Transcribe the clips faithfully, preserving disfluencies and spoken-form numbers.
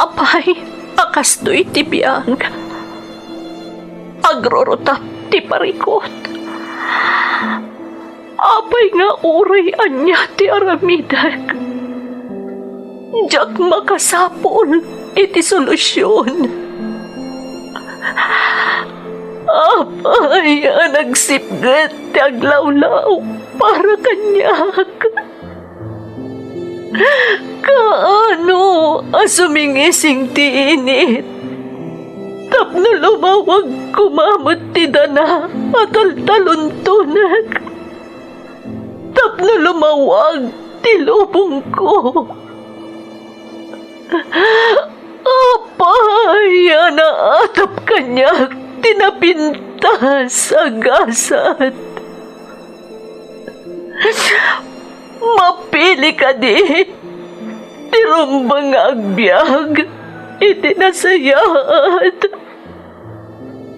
Apay a kastoy ti biag, agrurutap ti parikut. Apay nga uray ania ti aramidek, diak makasapul iti solusion. Apay a nagsipget ti aglawlaw para kaniak? Kaano a sumingising ti init tapno lumawag koma met ti dana a taltaluntonek? Tapno lumawag ti lubongko. Apay a naatap kaniak ti napintas a gasat? Mapili kadi ti rumbeng nga agbiag iti nasayaat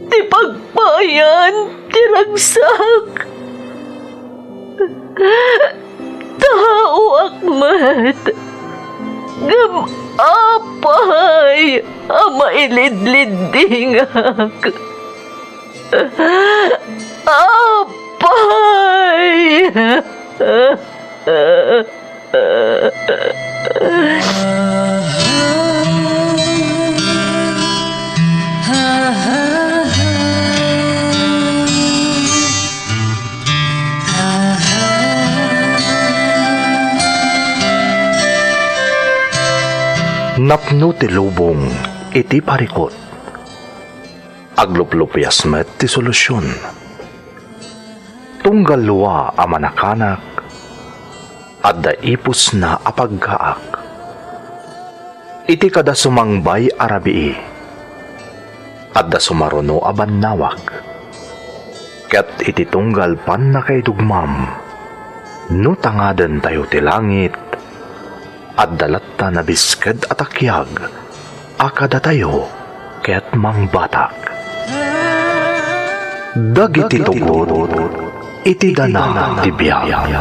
ti pagpayan ti ragsak. Taoak met, ngem apay a mailidliddingak? Apay! Napno ti lubong iti parikut. Agluplupias met ti solusion. Tunggal lua a manakanak, adda ipusna a paggaak. Iti kada sumangbay a rabii, adda sumaruno a bannawag. Ket iti tunggal pannakaidugmam, no tangadentayo ti langit, adda latta nabisked a takiag a kadatayo ket mangbatak. Dagiti tugot iti dana ti biag.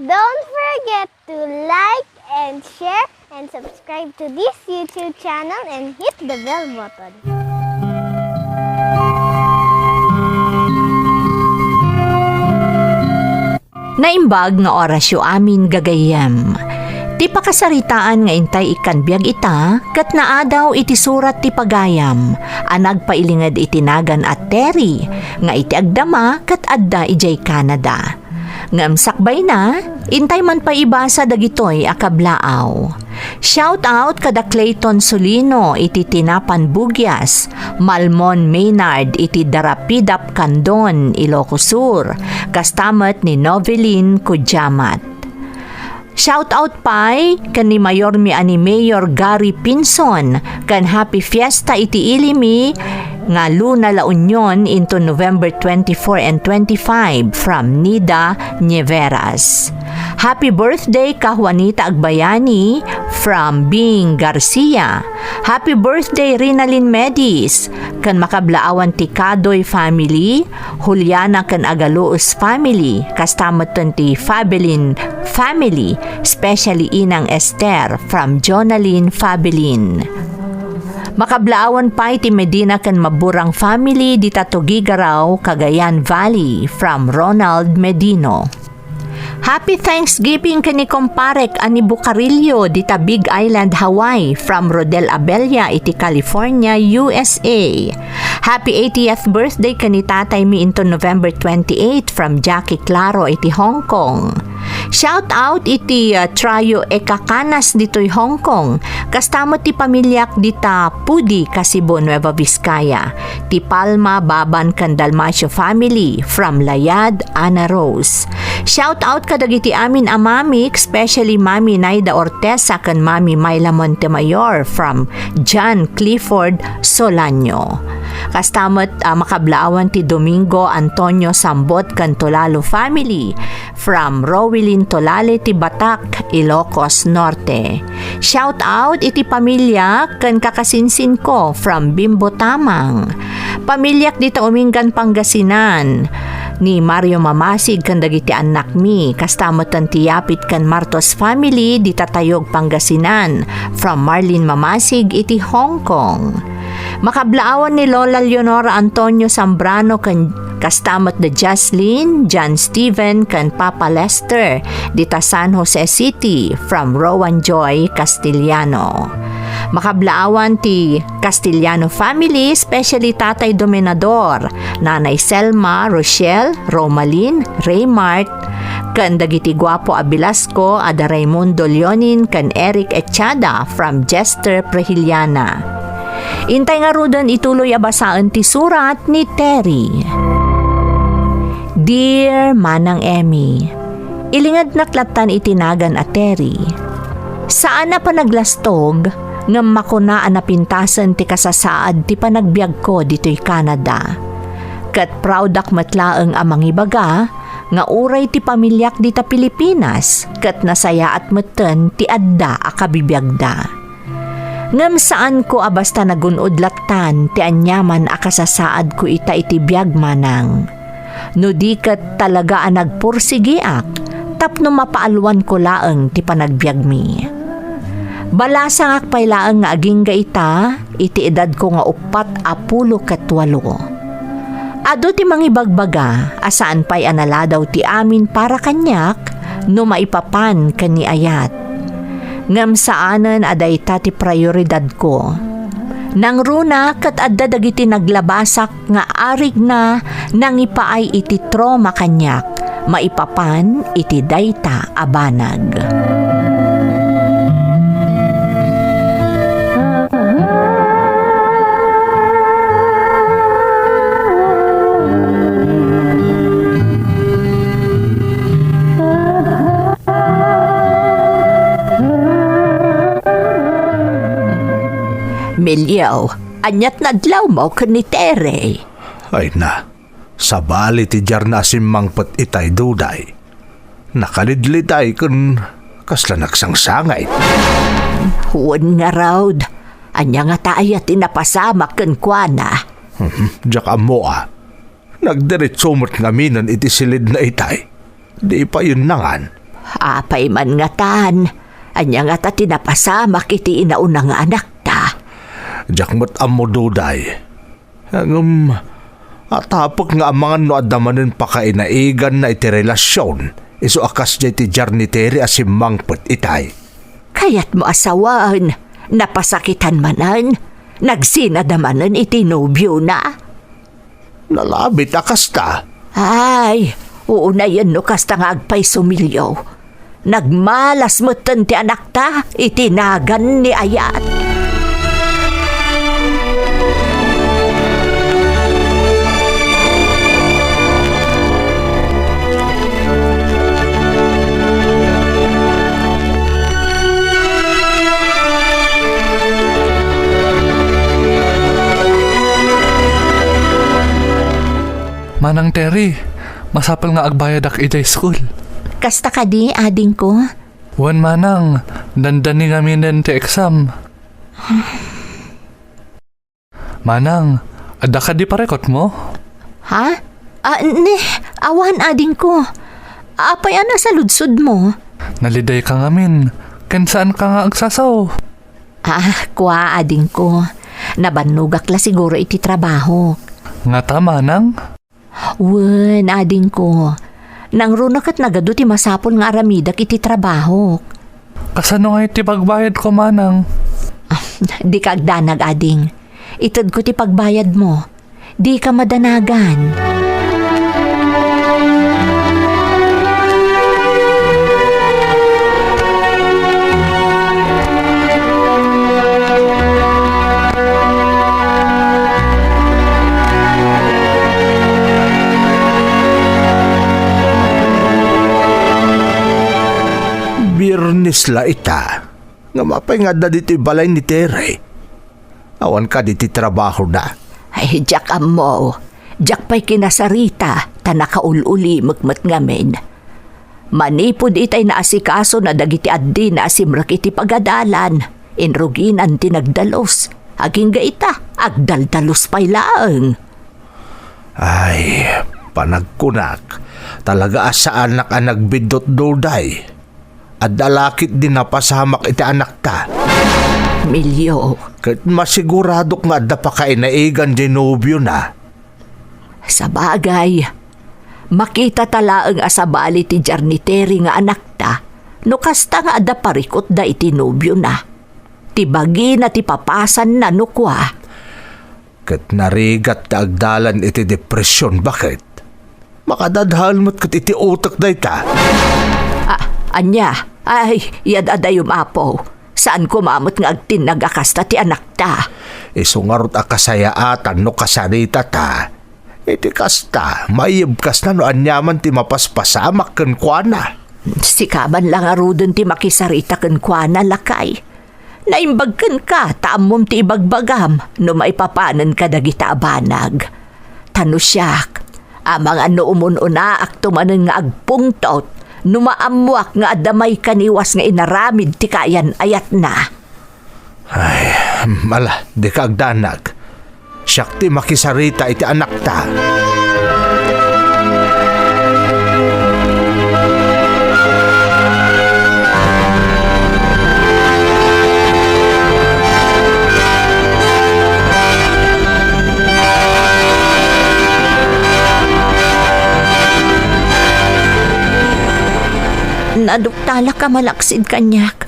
Don't forget to like and share and subscribe to this YouTube channel and hit the bell button. Naimbag nga orasyo amin, gagayyem. Ti pakasaritaan nga intay ikkan biag ita ket naadaw iti surat ti pagayam a nagpailinged iti nagan a Terry nga iti agdama ket adda idiay Canada. Ngem sakbayna, intay man pay ibasa dagitoy a kablaaw. Shout out kada Clayton Solino iti Tinapan Bugias, Malmon Maynard iti Darapidap Candon, Ilocos Sur, kasta met ni Novelin Kudiamat. Shout out pay ken ni Mayormi a ni Mayor Gary Pinson ken happy fiesta iti ilimi nga Luna La Union into November twenty-four and twenty-five from Nida Nieveras. Happy birthday ka Juanita Agbayani from Bing Garcia. Happy birthday Rinalyn Medis ken makablaawan ti Kadoy family, Juliana ken Agaluos family, kasta metten ti Fabelin family, especially Inang Esther from Jonalyn Fabelin. Makablaawan pay ti Medina ken Maburang family dita Tugigaraw, Cagayan Valley from Ronald Medino. Happy Thanksgiving ken ni kumparek a ni Bucarillo dita Big Island, Hawaii, from Rodel Abella iti California, U S A. Happy eightieth birthday ken ni tataymi into November twenty-eight from Jackie Claro iti Hong Kong. Shout out iti, uh, Trio Ekacanas ditoy Hong Kong. Kasta met ti pamiliak dita Pudi, Kasibo, Nueva Vizcaya. Ti Palma, Baban, ken Dalmacio family from Layad, Ana Rose. Shout out Kadagiti amin a mami, especially Mami Naida Ortesa ken Mami Myla Montemayor from John Clifford Solanio. Kasta met, ah, makablaawan ti Domingo Antonio Sambot ken Tolalo family from Rowilyn Tolale ti Batak, Ilocos Norte. Shout out iti pamilya ken kakasinsinko from Bimbo Tamang. Pamilyak dita Umingan, Pangasinan, ni Mario Mamasig ken dagiti annakmi, kasta met ti Yapit ken Martos family dita Tayog, Pangasinan, from Marlene Mamasig iti Hong Kong. Makablaawan ni Lola Leonora Antonio Zambrano ken kasta met da Jaslyn, John Steven, ken Papa Lester, dita San Jose City, from Rowan Joy Castellano. Makablaawan ti Castellano family, especially Tatay Dominador, Nanay Selma, Rochelle, Romalyn, Raymart, ken dagiti guapo a bilasko a da Raymundo Leonin ken Eric Echada from Jester Prehiliana. Intay ngaruden ituloy a basaen ti surat ni Terry. Dear Manang Emmy, ilingednak lattan iti nagan a Terry. Saan a panaglastog, ngem makuna a napintasen ti kasasaad ti panagbiagko ditoy Canada. Ket proudak met laeng a mangibaga nga uray ti pamiliak dita Pilipinas ket nasayaat metten ti adda a kabibiagda. Ngem saanko a basta nagun-od lattan ti aniaman a kasasaadko ita iti biag, manang. No di ket talaga a nagpursigiak tapno mapaalwanko laeng ti panagbiagmi. Balasangak pay laeng nga agingga ita iti edadko nga uppat a pulo ket walo. Adu ti mangibagbaga a saan pay a naladaw ti amin para kaniak no maipapan ken ni Ayat. Ngem saanen a dayta ti prioridadko. Nangruna ket adda dagiti naglabasak nga arigna nangipaay iti trauma kaniak maipapan iti dayta a banag. Melio, aniat nadlawmo ken ni Terry? Ay na, sabali ti diarna a simmangpet itay, Duday. Nakalidliday ken kasla nagsangsangit. Wen ngarud, ania ngata aya ti napasamak kenkuana? Mhm, diak ammo a. Nagdiretso met ngaminen iti silidna itay. Di pay yun nangan. Apay man ngatan, ania ngata ti napasamak iti inauna nga anakta? Diak met ammo, Duday. Ngem, atapek nga amangan no adda manen pakainaiganna iti relasion, isu a kasdiay ti diar ni Terry a simmangpet itay. Kayatmo a sawen, napasakitan manen, nagsinada manen iti nobiona? Nalabit a kasta. Ay, unayen no kasta nga agpayso, Melio. Nagmalas metten ti anakta iti nagan ni Ayat. Manang Terry, masapul nga agbayadak idiay school. Kasta kadi, adingko? Wen, manang, dandani ngaminen ti exam. Manang, adda kadi parekotmo? Ha? Ah, ne, awan, adingko. Apay a nasaludsodmo? Nalidayka ngamin, ken saanka nga agsasao. Ah, kua, adingko. Nabannogak la siguro iti trabahok. Ngata, manang? Wen, adingko. Nangruna ket nagadu ti masapul nga aramidek iti trabahok. Kasano ngay ti pagbayadko, manang? Ah, dika agdanag, ading. Itedko ti pagbayadmo. Dika madanagan. Biernes la ita. Ngem apay nga adda ditoy balay ni Tere? Awan kadi ti trabahona? Ay, diak ammo. Diak pay kinasarita, ta nakaul-ulimek met ngamin. Manipud itay naasikasona dagiti addina a simrek iti pagadalan, inruginan ti nagdalus. Agingga ita, agdaldalus pay laeng. Ay, panagkunak, talaga a saanak a nagbiddutdulday. Adda la ketdi napasamak iti anakta. Emilio. Ket masiguradok nga adda pakainaigan diay nobiona. Sabagay, makitata laeng a sabali ti diar ni Tere nga anakta no kasta nga adda parikutda iti nobiona. Ti bagina ti papasanna no kua. Ket narigat ta agdalan iti depresion, baket? Makadadhael met ket iti utek dayta. Ah, ania? Ay, yad-adayom, Apo. Saan koma met nga agtinnag a kasta ti anakta. Isu ngarud a kasayaatan no kasaritata. Iti kasta, maiyebkasna no aniaman ti mapaspasamak kenkuana. Sika man la ngaruden ti makisarita kenkuana, lakay. Naimbag kenka ta ammom ti ibagbagam no maipapanen kadagita a banag. Ta no siak, amangan no umun-unaakto manen nga agpungtot no maammoak nga adda maikaniwas nga inaramid ti kaayan-ayatna. Ay, ala, dika agdanag. Siak ti makisarita iti anakta. Naduktalak a malaksid kaniak.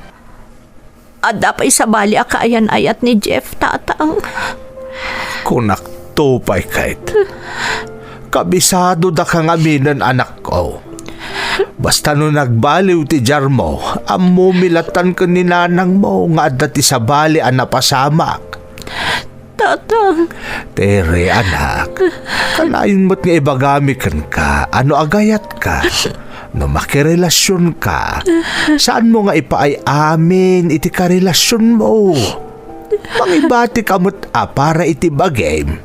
Adda pay sabali a kaayan-ayat ni Jeff, Tatang. Kunakto pay ket. Kabisado daka ngaminen, anakko. Basta no nagbaliw ti diarmo, ammomi lattan ken ni nanangmo nga adda ti sabali a napasamak. Tatang. Tere, anak, kanayon met nga ibagami kenka a no agayatka, no makirelasionka, saanmo nga ipaay amin iti karelasionmo. Mangibatika met a para iti bagim.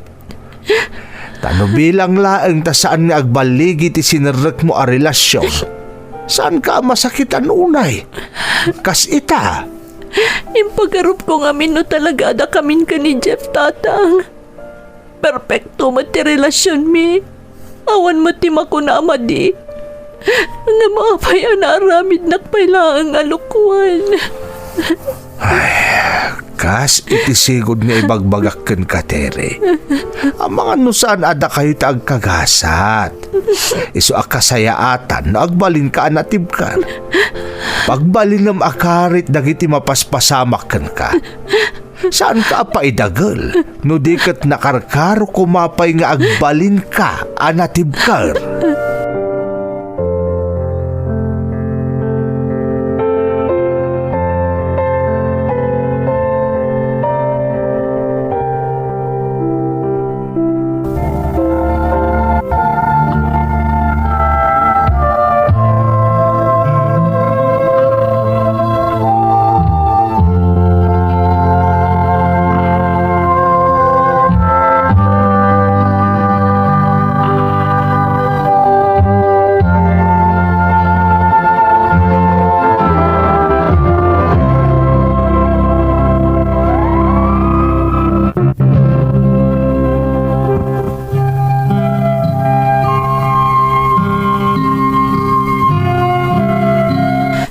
Ta no bilang laeng ta saan nga agballigi ti sinerrekmo a relasion, saanka a masakitan unay. Kas ita, Impagarupko ngamin no talaga a dakamin ken ni Jeff, Tatang. Perpekto met ti relasionmi. Awan met ti makuna a madi. Ngem apay a naaramidnak pay laeng a lukwan? Ay, kas iti sigud nga ibagbagak kenka, Tere. Amangan no saan a dakayo ti agkagasat. Isu a kasayaatan no agbalinka a natibker. Pagbalinem a karit dagiti mapaspasamak kenka. Saanka a paidagel no di ket nakarkaro koma pay nga agbalinka a natibker.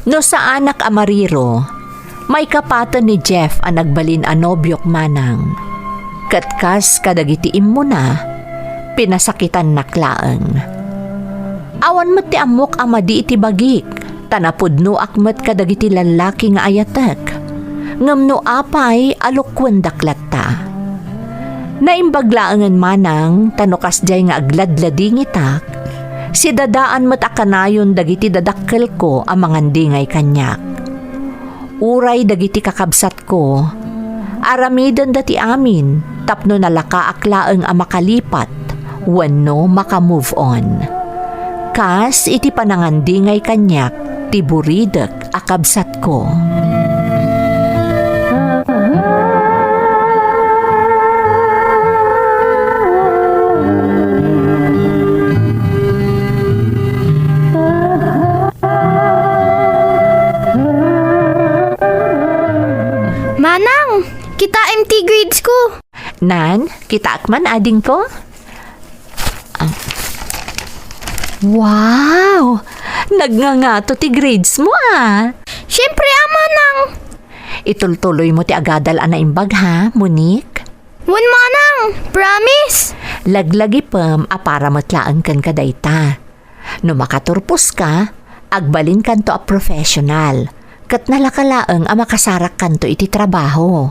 No saanak a mariro, maikapaten ni Jeff a nagbalin a nobiok, Manang. Ket kas kadagiti immuna, pinasakitannak laeng. Awan met ti ammok a madi iti bagik, ta napudnoak met kadagiti lallaki nga ayatek. Ngem no apay a lukkuendak latta. Naimbag laengen, Manang, ta no kasdiay nga agladladingitak, sidadaan met a kanayon dagiti dadakkelko a mangandingay kaniak. Uray dagiti kakabsatko, aramidenda ti amin tapno nalakaak laeng a makalipat wenno maka-move on. Kas iti panangandingay kaniak, ti buridek a kabsatko. Manang, kitaem ti grades ko. Nan, kitaak man, adingko. Ah. Wow! Nagngangato ti grades mo, ah. Siyempre, a, manang. Itultuloy mo ti agadal a naimbag, ha, Monique? Wen, manang. Promise. Laglagipem a para met laeng kenka dayta. No makaturposka, agbalinkanto a professional, ket nalaka laeng a makasarakkanto iti trabaho.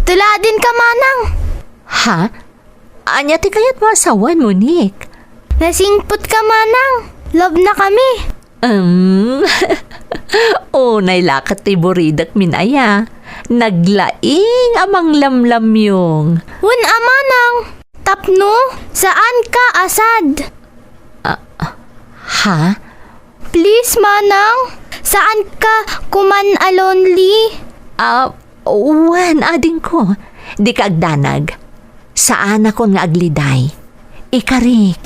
Tuladinka, manang. Ha? Ania ti kayatmo a sawen, Monique? Nasingpetka, manang. Love na kami. Um, unay la ket ti buridek min aya. Naglaing a manglamlamyong. Wen a, manang, tapno saanka a sad. Ah, ha? Please, manang, saanka koman a lonely. Ah, wen, adingko, dika agdanag. Saanakon nga agliday. Ikarik.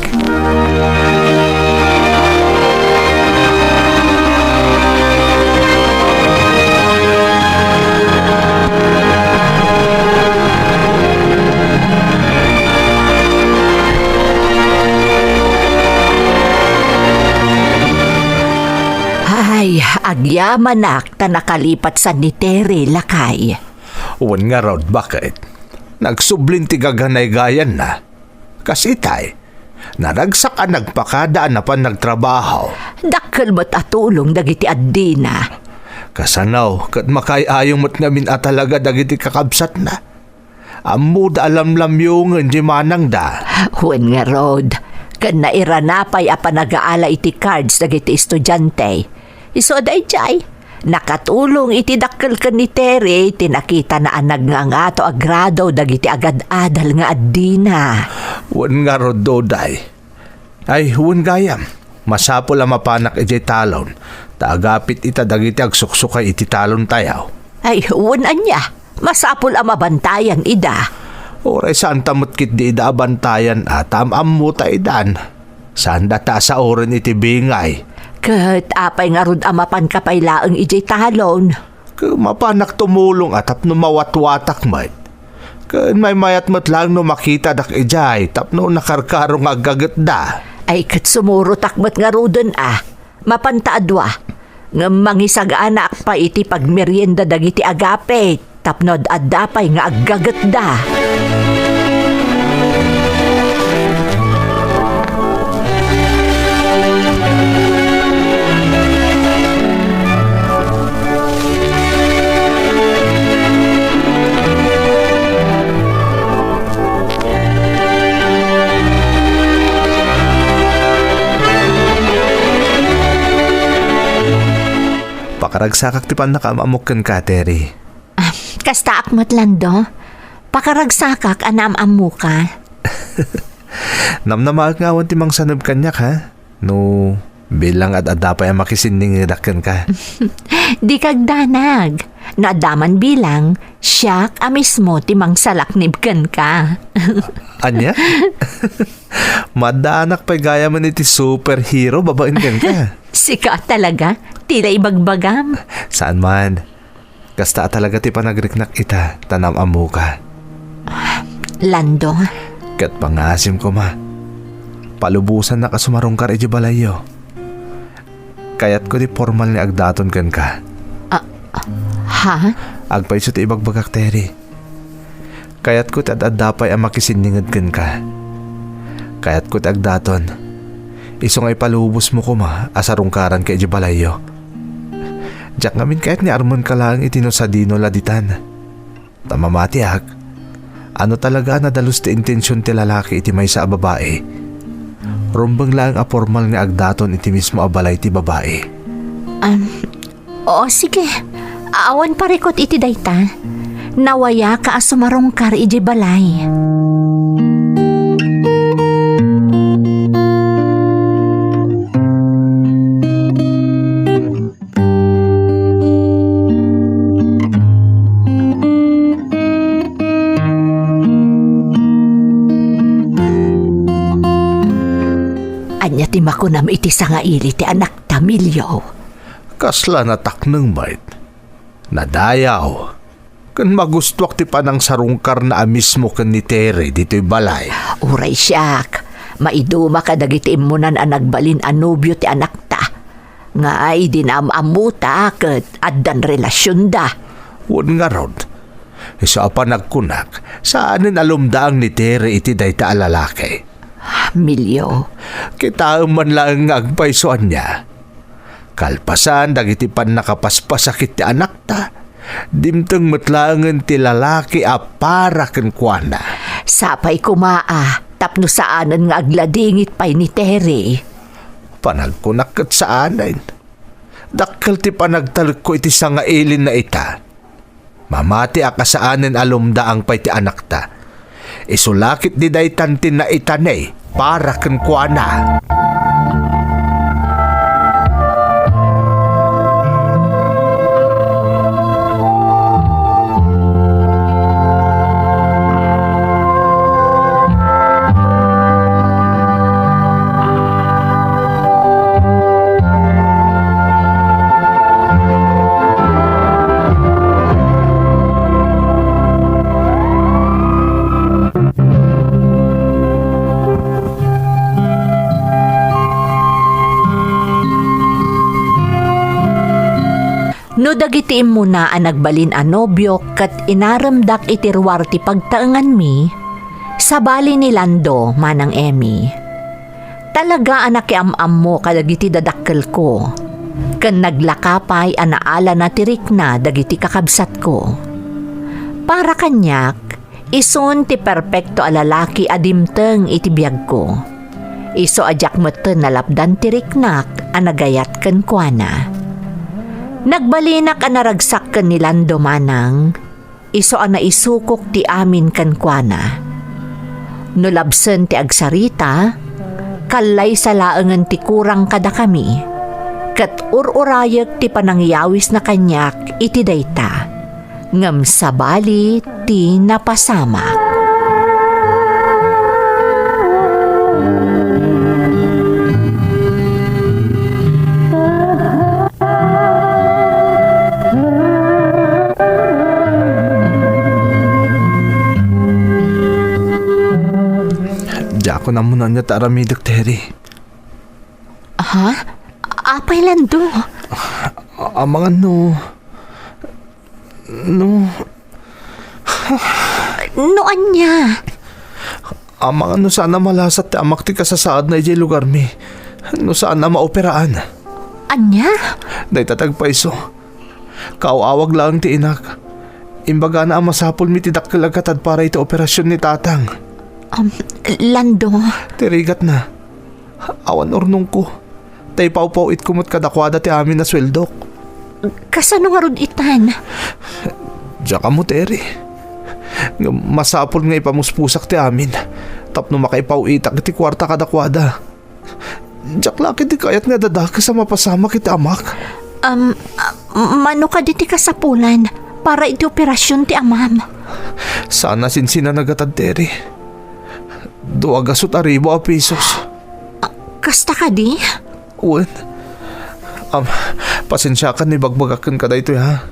Ay, agyamanak ta nakalipat san ni Terry, lakay. Wen ngarud, baket? Nagsublin ti gaganaygayanna. Kas itay, naragsak a nagpakada a napan nagtrabaho. Dakkel met a tulong dagiti addina. Kasano, ket makaay-ayo met ngamin a talaga dagiti kakabsatna. Ammoda a lamlamyongen diay manangda. Wen ngarud, ken nairana pay a panagaala iti cards dagiti estudiante. Isu a daydiay, nakatulong iti dakkel ken ni Terry ti nakitana a nagngangato a grado dagiti agad-adal nga addina. Wen ngarud, Doday. Ay, wen gayam, masapul a mapanak idiay talon, ta agapit ita dagiti agsuksukay iti talontayo. Ay, wen ania, masapul a mabantayan ida. Uray saanta met ketdi ida a bantayan a ta am-ammota idan. Saandata a saoren iti bingay. Ket apay ngarud a mapanka pay laeng idiay talon? Ket mapanak tumulong a tapno mawatwatak met. Ket maymayat met laeng no makitadak idiay tapno nakarkaro nga aggagetda. Ay, ket sumurotak met ngaruden a. Mapanta a dua. Ngem mangisaganaak pay iti pagmerienda dagiti agapit tapno ad-adda pay nga aggagetda. Pakaragsakak ti pannakaam-ammok kenka, Terry. Ah, kastaak met, Lando. Pakaragsakak a naam-ammoka. Namnamaek nga awan ti mangsaneb kaniak, ha? No bilang ad-adda pay a makisinningedak kenka. Dika agdanag. No adda man bilang, siak a mismo ti mangsalaknib kenka. Ania? Maddaanak pay gayamen iti superhero babaen kenka. Sika talaga, tila ibagbagam. Saan man. Kasta a talaga ti panagriknak ita, ta naam-ammoka. Lando. Ket pangasim koma. Palubosannak a sumarungkar idiay balayyo. Kayatko ti pormal nga agdaton kenka. Ah, ha? Agpayso ti ibagbagak, Terry. Kayatko ti ad-adda pay a makisinninged kenka. Kayatko ti agdaton. Isu nga ipalubosmo koma a sarungkaranka idiay balayyo. Diak ngamin kayat nga armenka laeng iti no sadino la ditan. Ta mamatiak, a no talaga a nadalus ti intension ti lalaki iti maysa a babai, rumbeng laeng a pormal nga agdaton iti mismo a balay ti babai. Am, Oo, sige. Awan parikut iti dayta. Nawayaka a sumarungkar idiay balay. Makunam iti sangaili ti anakta, Emilio. Kasla natakneng met. Nadayaw. Ken magustuak ti panangsarungkarna a mismo ken ni Terry ditoy balay. Uray siak, maiduma kadagiti immunan a nagbalin a nobio ti anakta. Nga idi naam-ammota ket addan relasionda. Wen ngarud, isu a panagkunak, saanen a lumdaang ni Terry iti dayta a lalaki. Emilio. Kitaem man laeng nga agpayso ania. Kalpasan dagiti pannakapaspasakit ti anakta, dimteng met laengen ti lalaki a para kenkuana. Sapay koma a, tapno saanen nga agladingit pay ni Terry. Panagkunak ket saanen. Dakkel ti panagtalekko iti sangailinna ita. Mamati a kasaanen a lumdaang pay ti anakta. Isu la ketdi daytan ti naitani para kenkuana. No dagiti immuna a nagbalin a nobio ket inaremdak iti ruar ti pagtaenganmi, sabali ni Lando, Manang Emmy. Talaga a nakiam-ammo kadagiti dadakkelko, ken naglaka pay a naalana ti rikna dagiti kakabsatko. Para kaniak, isun ti perpekto a lalaki a dimteng iti biagko. Isu a diak metten nalapdan ti riknak a nagayat kenkuana. Nagbalinak a naragsak ken ni Lando, Manang, isu a naisukok ti amin kenkuana. No labsen ti agsarita, kallaysa laengen ti kurang kadakami, ket ur-urayek ti panangyawisna kaniak iti dayta, ngem sabali ti napasamak. Diakon ammo no ania ti aramidek, Terry. Ha? Apay, Lando? A-, amangan no, no. No ania? Amangan no saan a malasat ti amak ti kasasaadna idiay lugarmi. No saan a maoperaan. Ania? Dayta ti agpayso. Kaaw-awag laeng ti inak. Imbagana a masapulmi ti dakkel a gatad para iti operasion ni tatang. Um, Lando. Ti rigatna. Awan urnongko. Ta ipawpaw-itko met kadakuada ti amin a sueldok. Kasano ngarud itan? Diak ammo, Terry. Ngem masapul nga ipamuspusak ti amin tapno makaipaw-itak iti kuarta kadakuada. Diak la ketdi kayat nga adadakes a mapasamak iti amak. Um, ah, mano kadi ti kasapulan para iti operasion ti amam? Saan a sinsinanag a tad, Terry. Dua gasut a ribu a pesos. Ah, kasta kadi? Wen. Am, pasensiakan no ibagbagak kenka daytoy, ha?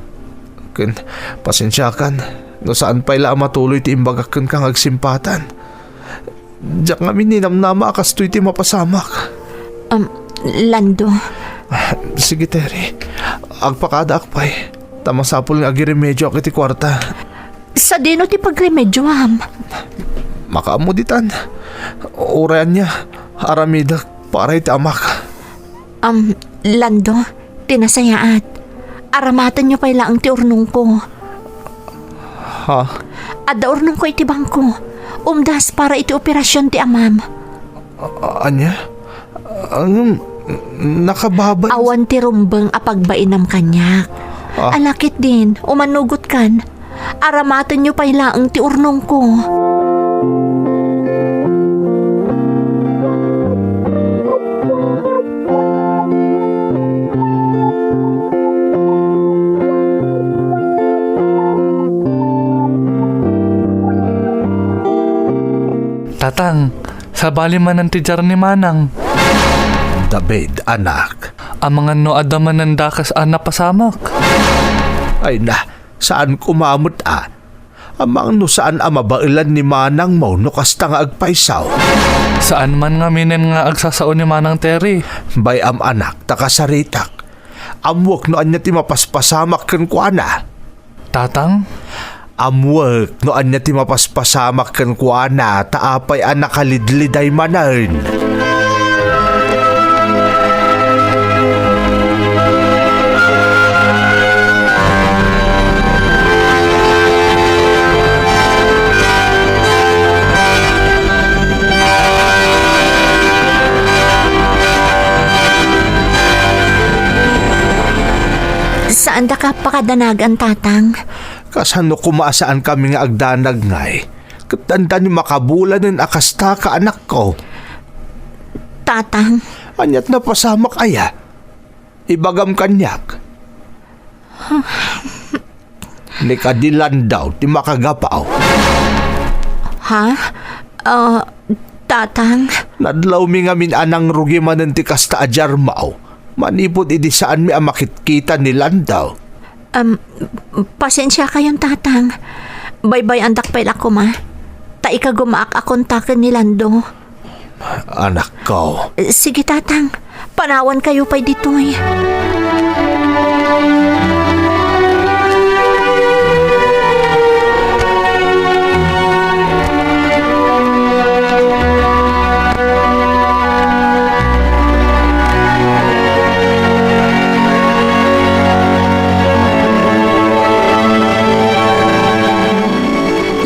Ken, pasensiakan no saan pay la a matuloy ti imbagak kenka nga agsimpatan. Diak ngamin ninamnama a kastoy ti mapasamak. Um, Lando. Sige, Terry. Agpakadaak pay. Ta masapul nga agiremedioak iti kuarta. Sadino ti pagremedioam? Makaammo ditan. Uray ania, aramidek para iti amak. Um, Lando, ti nasayaat, aramatenyo pay laeng ti urnongko. Ha? Adda urnongko iti bangko. Umdas para iti operasion ti amam. A-, ania? Ngem, nakababay. Awan ti rumbeng a pagbainam kaniak. Ah. Ala ketdin, umannogotkan. Aramatenyo pay laeng ti urnongko. Tatang, sabali manen ti jar ni Manang. David, anak. Amangan no adda manen dakes a napasamak. Ay na, saan koma met a. Amangan no saan a mabaelan ni manangmo no kasta nga agpaysaw. Saan man ngaminen nga agsasao ni Manang Terry. Bay-am, anak, ta kasaritak. Ammoek no ania ti mapaspasamak kenkuana. Tatang? Ammoek no ania ti mapaspasamak kenkuana, ta apay a nakalidliday manen. Saandaka pakadanagan, Tatang. Kasano koma a saankami nga agdanag ngay? Ket dandani makabulanen a kastaka, anakko. Tatang. Ania't napasamak aya? Ibagam kaniak. Ni kadi Landau ti makagapu. Ha? Ah, Tatang? Nadlawmi ngamin a nangrugi manen ti kasta a diarmaw, manipud idi saanmi a makitkita ni Landau. Em, pasensiakayon, Tatang. Baybay-andak pay la koma. Ta ikagumaak a kontaken ni Lando. Anakko. Sige, Tatang. Panawankayo pay ditoy.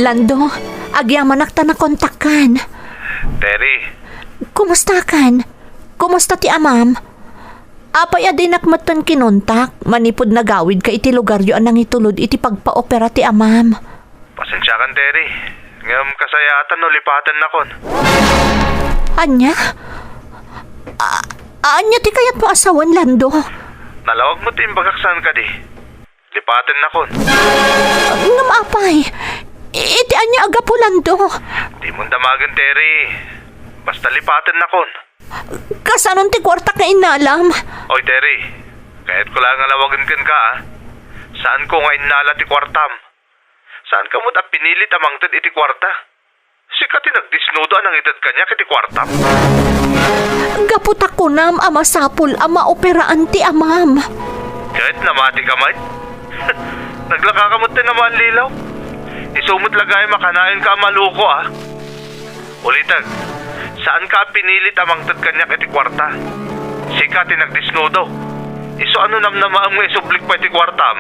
Lando, agyamanak ta nakontakkan. Terry. Kumustakan? Kumusta ti amam? Apay a dinak metten kinontak manipud nagawidka iti lugaryo a nangitulod iti pagpaopera ti amam? Pasensiakan, Terry. Ngem kasayaatan no lipatennakon. Ania? A-, ania ti kayatmo a sawen, Lando? Nalawag met ti imbagak saan kadi. Lipatennakon. Ngem apay? Iti ania a gapu, Lando? Dimon damagen, Terry. Basta lipatennakon. Kasanon ti kuartak nga innalam? Oy, Terry. Kayatko la nga lawagen kenka, a. Saanko nga innala ti kuartam. Saanka met a pinilit a mangted iti kuarta. Sika ti nagdisnudo a nangited kaniak iti kuartam. Gapu ta kunam a masapul a maoperaan ti amam. Ket namatika met? Naglakaka met ti namanlilaw. Isu met la gayam a kanayon ka a maluko, a. Ulitek, saanka a pinilit a mangted kaniak iti kuarta. Sika ti nagdisnudo. Isu a no namnamaem nga isublik pay ti kuartam.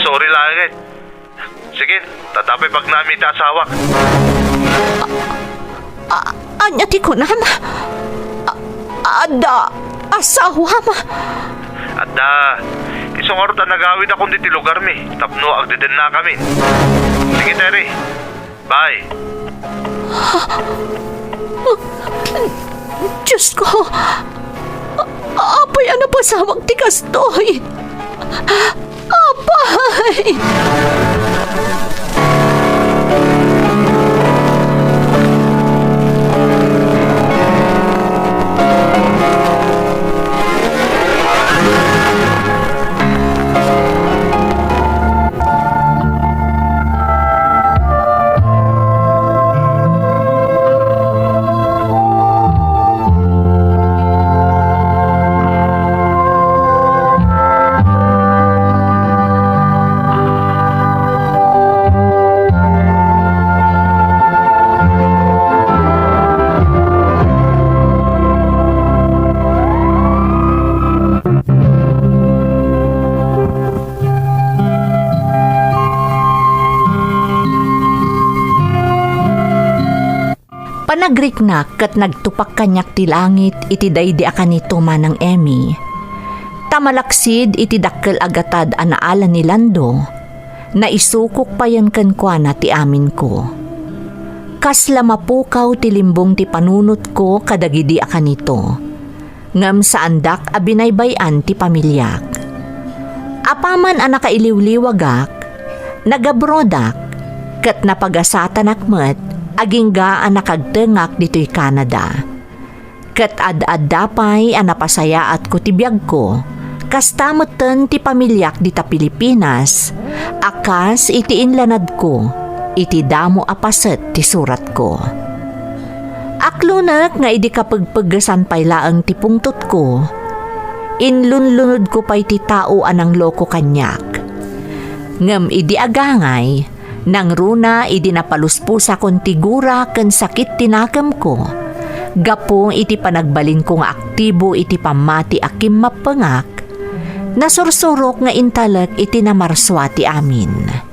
Sorry laengen. Sige, ta adda pay bagnami iti asawak. A-, ania ti kunam? A-, adda asawam? Adda. Isu ngarud a nagawidakon ditoy lugarmi tapno agdedennakamin. Sige, Terry. Bye. Diosko, a-, apay a napasamak ti kastoy? Apay! Panagriknak ket nagtupak kaniak ti langit iti daydi a kanito, Manang Emmy. Ta malaksid iti dakkel a gatad a naala ni Lando, naisukok payen kenkuana ti aminko. Kasla mapukaw ti limbong ti panunotko kadagidi a kanito. Ngem saandak a binaybay-an ti pamiliak. Apaman a nakailiwliwagak, nagabrodak, ket napagasatanak met agingga a nakagtengak ditoy Canada. Ket ad-adda pay a napasayaatko ti biagko, kasta metten ti pamiliak dita Pilipinas, a kas iti inlanadko iti damo a paset ti suratko. Aklonek nga idi kapegpeggesan pay laeng ti pungtotko, inlunlunodko pay ti tao a nangloko kaniak. Ngem idi agangay, nangruna idi napaluspusakon ti gura ken sakit ti nakemko, gapu iti panagbalinko nga aktibo iti pammati a kimmappengak, nasursurok nga intalek iti namarsua ti amin.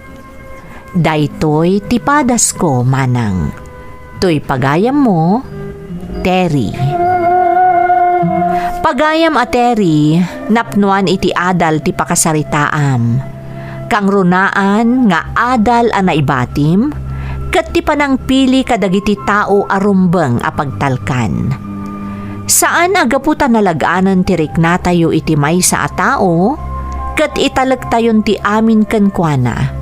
Daytoy ti padasko, manang. Toy pagayammo, Terry. Pagayam a Terry, napnoan iti adal ti pakasaritaam. Kangrunaan nga adal a naibatim, ket ti panangpili kadagiti tao a rumbeng a pagtalkan. Saan a gapu ta nalag-anen ti riknatayo iti maysa a tao, ket italektayon ti amin kenkuana.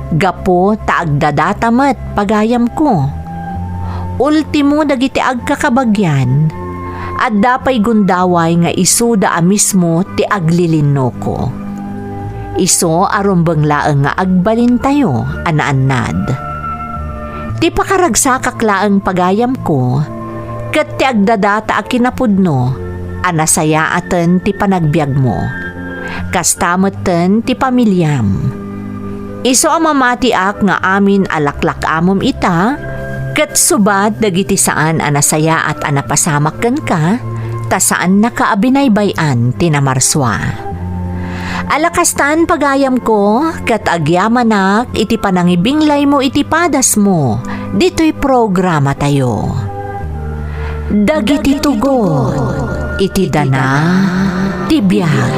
Gapu ta agdadata met, pagayamko. Ultimo dagiti agkakabagian, adda pay gundaway nga isuda a mismo ti aglilinnoko. Isu a rumbeng laeng nga agbalintayo a naannad. Ti pakaragsakak laeng, pagayamko, ket ti agdadata a kinapudno a nasayaaten ti panagbiagmo. Kasta metten ti pamiliam. Isu a mamatiak nga amin a laklak-amem ita, ket subat dagiti saan a nasayaat a napasamak kenka, ta saannaka a binaybay-an ti namarsua. Ala kastan, pagayamko, ket agyamanak iti panangibinglaymo iti padasmo ditoy programatayo. Dagiti tugot iti dana ti biag.